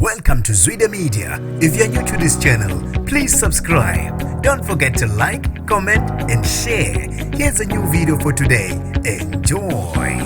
Welcome to Zwida Media. If you're new to this channel, please subscribe. Don't forget to like, comment, and share. Here's a new video for today. Enjoy.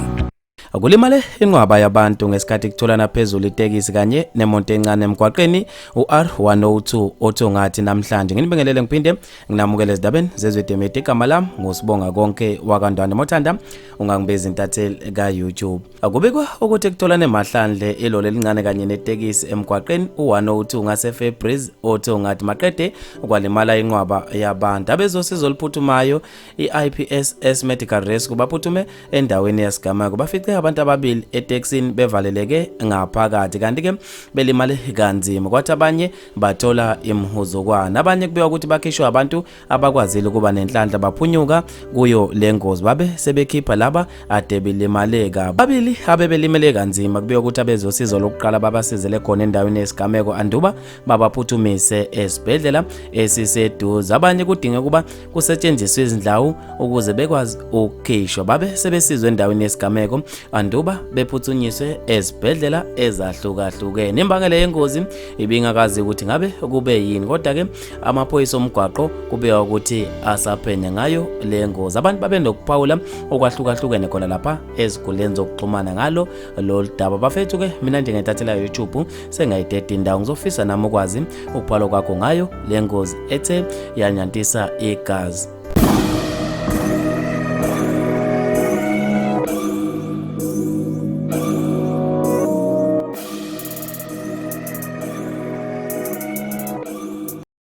Kulimale inqwaba yabantu ngesikhathi kutholana phezulu itekisi kanye nemonto encane emgwaqeni u-R102 oThongathi namhlanje. Nginibingelele ngiphinde nginamukele ezindabeni zeZwide Media. Igama lami nguSibonga Konke wakaNdwane Mothanda, ungangibiza intatheli ka-YouTube. Kubikwa ukuthi kutholane mahlandle iloli elincane kanye netekisi emgwaqeni u-102 ngaseFabreeze oThongathi maqede kwalimala inqwaba yabantu. Abezosizo oluphuthumayo i-IPSS Medical Rescue baphuthume endaweni yesigameko bafice abantu ababili etekisini bevaleleke ngaphakathi kanti-ke belimale kanzima, kwathi abanye bathola imihuzukwana. Abanye kubikwa ukuthi bakhishwe abantu abakwazile ukuba nenhlanhla baphunyuka kuyo le ngozi, babe sebekhipha laba ade belimale kabi. Babili abebelimele kanzima kubikwa ukuthi abezosizo lokuqala babasizele khona endaweni yesigameko anduba babaphuthumise esibhedlela esiseduze. Abanye kudinge ukuba kusetshenziswe izindlawu ukuze bekwazi ukukhishwa, babe sebesizwe endaweni yesigameko anduba bephuthunyiswe ezibhedlela ezahlukahlukene. Imbangela yengozi ibingakazi ukuthi ngabe kube yini, kodwa-ke amaphoyisa omgwaqo kubikwa ukuthi asaphenya ngayo le ngozi. Abantu babe nokuphawula okwahlukahlukene khona lapha ezinkundleni zokuxhumana ngalo lolu daba. Bafethu-ke mina njengentathela YouTube sengayideda indawo, ngizofisa nami ukwazi ukubhalwa kwakho ngayo le ngozi ethe yanyantisa igazi.